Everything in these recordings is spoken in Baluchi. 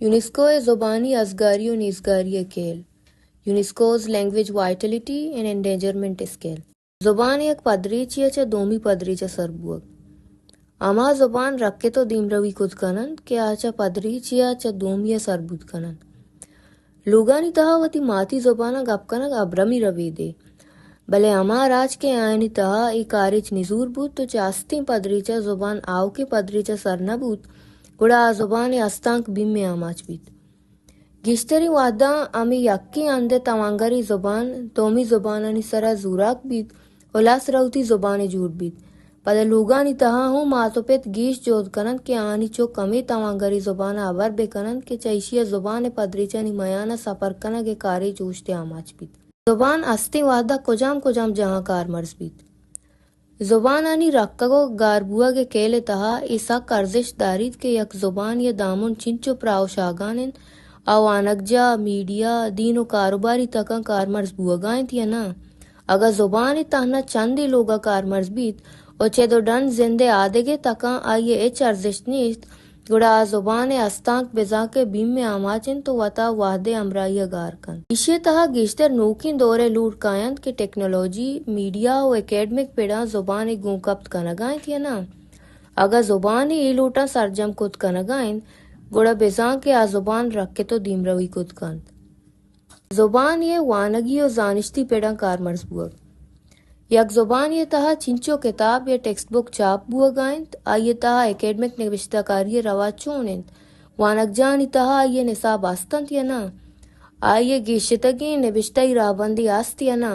یونیسکو ءِ زبانی ازگاری ءُ نیزگاری ءِ کیل، Unesco's Language Vitality and Endangerment Scale. زبان یک پدریچے ءَ چہ دومی پدریچ ءَ سر بوگ. ہما زبان رکت ءُ دیمروی کت کن اَنت کہ آ چہ پدریچے ءَ چہ دومی ءَ سر بوت کن اَنت. لوگانی تہا وتی ماتی زبان ءَ گپ کنگ ابرمی ربیدے، بلے ہما راج کہ آیانی تہا اے کاریچ نزور بوت ءُ چہ استیں پدریچ ءَ زبان آؤکیں پدریچ ءَ سر نہ بوت، گڑا آ زبان ءِ استانک بیم ءِ آماچ بیت. گیشتریں وہداں ہمے یکیں ہند ءِ توانگریں زبان دومی زبانانی سرا زوراک بیت ءُ لس روتی زبانے جوڑ بیت. پدا لوگانی تہا ہوں مات ءُ پت گیش جہد کن اَنت کہ آہانی چک ہمے توانگریں زبان ءَ ہبر بہ کن اَنت کہ چہ ایشی ءَ زبان ءِ پدریچانی میان ءَ سپر کنگ ءِ کاریچ اوشت ءِ آماچ بیت. زبان استیں وہد ءَ کجام کجام جاہاں کارمرز بیت؟ زبانانی رکگ ءُ گار بوگ ءِ کیل ءِ تہا اے سک ارزشت داریت کہ یک زبانے ءِ دامن چنچو پراہ ءُ شاہگان اِنت، آ وانگجاہ، میڈیا، دین ءُ کاروباری تکاں کارمرز بوگ ءَ اِنت یا نہ؟ اگاں زبانے تہنا چندے لوگ ءَ کارمرز بیت ءُ چد ءُ ڈن زند ءِ آدگہ تکاں آئی ءِ ہچ ارزشت نیست، گڑا آ زبان ءِ استانک بزاں کہ بیم ءِ آماچ اِنت ءُ وتا وہد ءِ ہمراہی ءَ گار کنت. ایشی ءِ تہا گیشتر نوکیں دور ءِ لوٹ کاینت کہ ٹیکنالوجی، میڈیا ءُ اکیڈمک پڑاں زبان ءِ گوں کپت کنگ ءَ اِنت یا نہ؟ اگاں زبان ءِ اے لوٹاں سرجم کت کنگ ءَ اِنت، گڑا بزاں کہ آ زبان رکت ءُ دیمروی کت کنت. زبان ءِ وانگی ءُ زانشتی پڑاں کارمرز بوگ. یک زبانے ءِ تہا چنچو کتاب یا ٹیکسٹ بک چاپ بوگ ءَ اِنت، آئی ءِ تہا اکیڈمک نبشتہ کاری ءِ رواج چون اِنت؟ وانگجاہانی تہا آئی ءِ نصاب است اَنت یا نہ؟ آئی ءِ گیشتگیں نبشتہی راہبندے است یا نہ؟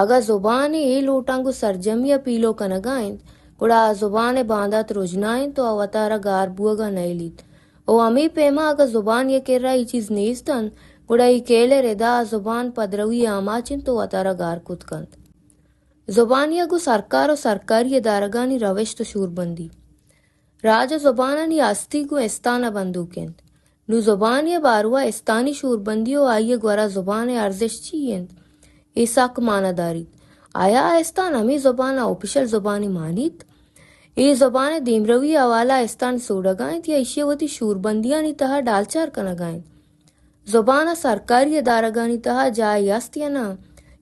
اگاں زبان ءِ اے لوٹاں گوں سرجمی ءَ پیلو کنگ ءَ اِنت، گڑا آ زبان ءِ باندات رژنا اِنت ءُ آ وتارا گار بوگ ءَ نئیلیت. ءُ ہمے پیما اگاں زبان ءِ کرا اے چیز نیست اَنت، گڑا اے کیل ءِ ردا آ زبان پدروی ءِ آماچ اِنت ءُ وتارا گار کت کنت. زبانے ءَ گوں سرکار ءُ سرکاری ادارگانی روشت ءُ شوربندی. راج ءُ زبانانی ہستی گوں استان ءَ بندوک اِنت. نوں زبانے ءِ باروا استانی شوربندی ءُ آئی ءِ گورا زبان ءِ ارزشت چی اِنت؟ اے سک مانا داریت. آیا آ استان ہمے زبان ءَ آپیشل زبانے مانیت؟ اے زبان ءِ دیمروی ءِ حوالہ ءَ استان سوڑگ ءَ اِنت یا ایشی ءَ وتی شوربندیانی تہا ڈالچار کنگ ءَ اِنت؟ زبان ءَ سرکاری ادارگانی تہا جاہے است یا نہ؟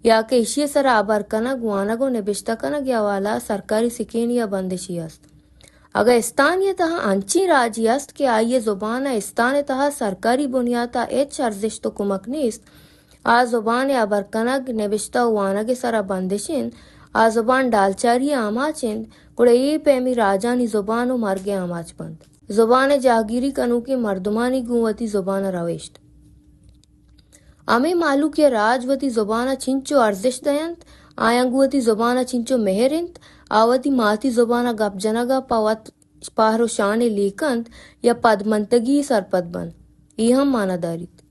یا کہ ایشی ءِ سرا ہبر کنگ، وانگ ءُ نبشتہ کنگ ءِ حوالہ ءَ سرکاری سکینے یا بندشے است؟ اگاں استانے ءِ تہا انچیں راجے است کہ آئی ءِ زبان ءَ استان ءِ تہا سرکاری بنیات ءَ ہچ ارزشت ءُ کمک نیست، آ زبان ءِ ہبر کنگ، نبشتہ ءُ وانگ ءِ سرا بندش اِنت، آ زبان ڈالچاری ءِ آماچ اِنت، گڑا اے پیمیں راجانی زبان ءُ مرگ ءِ آماچ بنت. زبان ءِ جاہگیری کنوکیں مردمانی گوں وتی زبان ءَ روشت. ہمے مہلوک یا راج وتی زبان ءَ چنچو ارزشت دئینت، آیاں گوں وتی زبان ءَ چنچو مہر اِنت، آ وتی ماتی زبان ءَ گپ جنگ ءَ پہ وت پہر ءُ شانے لیک اَنت یا پدمنتگی سرپد بنت، اے ہم مانا داریت.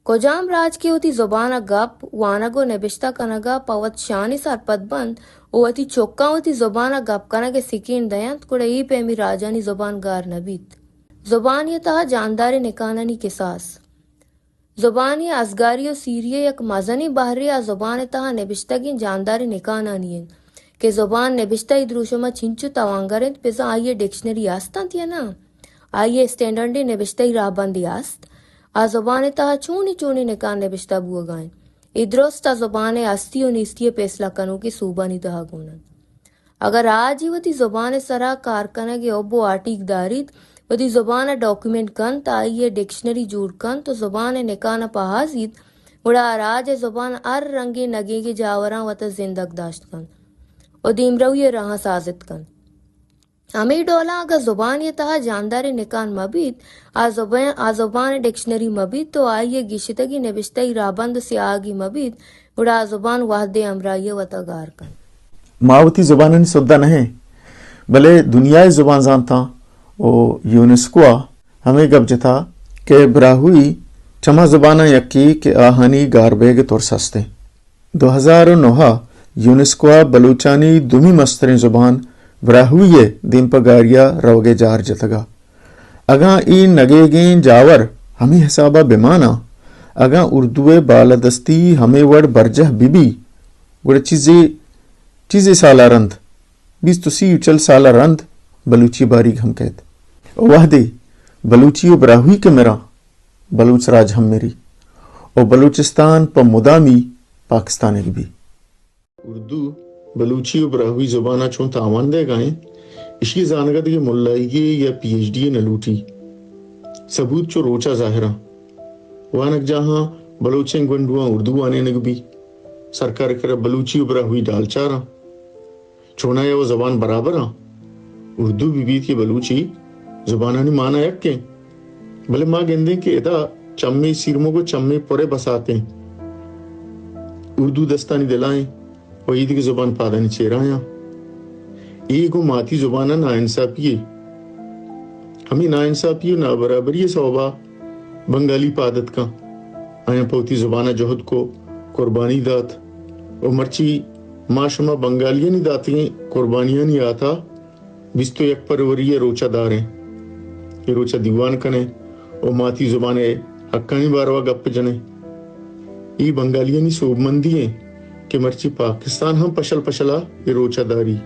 کجام راج کہ وتی زبان ءَ گپ، وانگ ءُ نبشتہ کنگ ءَ پہ وت شانے سرپد بنت ءُ وتی چکاں وتی زبان ءَ گپ کنگ ءِ سکین دئینت، گڑا اے پیمیں راجانی زبان گار نہ بیت. زبانے ءِ تہا جانداریں نکانانی کساس. زبانے ءِ ازگاری ءُ سیری ءِ یک مزنیں بہرے آ زبان ءِ تہا نبشتگیں جانداریں نکانانی اِنت کہ زبان نبشتہی دروشم ءَ چنچو توانگر اِنت، بزاں آئی ءِ ڈکشنری است اَنت یا نہ؟ آئی ءِ اسٹینڈرڈیں نبشتہی راہبندے است؟ آ زبان ءِ تہا چونیں چونیں نکان نبشتہ بوگ ءَ اَنت؟ اے درست آ زبان ءِ ہستی ءُ نیستی ءِ پیسلہ کنوکیں سوبانی تہا گون اَنت. اگاں راجے وتی زبان ءِ سرا کار کنگ ءِ حب ءُ ہاٹیگ داریت، وتی زبان ءَ ڈاکومنٹ کنت، آئی ءِ ڈکشنری جوڑ کنت ءُ زبان ءِ نکان ءَ پہازیت، گڑا آ راج ءِ زبان ہر رنگیں نگیگیں جاوراں وت ءَ زندگ داشت کنت ءُ دیمروی ءِ راہاں سازت کنت. ہمے ڈولاں اگاں زبانے ءِ تہا جانداریں نکان مہ بیت، آ زبان، آ زبان ءِ ڈکشنری مہ بیت ءُ آئی ءِ گیشتگیں نبشتہی راہبند ءُ سیاہگی مہ بیت، گڑا آ زبان وہد ءِ ہمراہی ءَ وت ءَ گار کنت. ما وتی زبانانی سدھا نہ ایں، بلے دنیا ءِ زبان زانتاں ءُ یونیسکو ءَ ہمے گپ جتا کہ براہوئی چما زباناں یکے کہ آہانی گار بیگ ءِ ترس ہست اِنت. دو ہزار ءُ نہ ءَ یونیسکو ءَ بلوچانی دومی مستریں زبان براہوئی ءِ دیمپگاری ءَ روگ ءِ جار جتگ ءَ. اگاں اے نگیگیں جاور ہمے حساب ءَ بہ مان اَنت، اگاں اردو ءِ بالادستی ہمے وڑ برجاہ بہ بیت، گڑا چیزے، چیزے سال ءَ رند، بیست ءُ سی ءُ چل سال ءَ رند بلوچی باریگ ہم کئیت. وہدے بلوچی ءُ براہوئی کہ مراں، بلوچ راج ہم مری و بلوچستان پہ مدامی پاکستانیگ بی۔ اردو بلوچی و براہوئی زبان ء چون تاوان دیگا انت، اشی زانگ ء دگہ ملائیگی یا پی ایچ ڈی نہ لوٹی۔ ثبوت چو روچا ظاہراں۔ وانگجاہاں بلوچیں گونڈواں اردو وانینگ بی، سرکار کرا بلوچی و براہوئی ڈالچاراں۔ چونایا و زبان برابراں۔ اردو بہ بیت کہ بلوچی، زبانانی مانا یکیں۔ بلے ما گندیں کہ ادا چمے سیرمگ و چمے پرے بساتیں۔ اردو دستانی دلائیں و ایدگہ زبان پادانی چیرایاں۔ اے گوں ماتی زبان ء ناانصافی یے۔ ہمے ناانصافی و نابرابری ء سوبا بنگالی پاد اتکاں۔ آیاں پہ وتی زبان ء جہد کو، قربانی دات و مرچی ما شما بنگالیانی داتگیں قربانیانی یات ء بیست و یک پروری ء روچ ء داریں۔ اے روچ ء دیوان کنیں و ماتی زبان ء حقانی باروا گپ جنیں۔ اے بنگالیانی سوبمندی ایں کہ مرچی پاکستان ہم پشل پشل ء اے روچ ء داری۔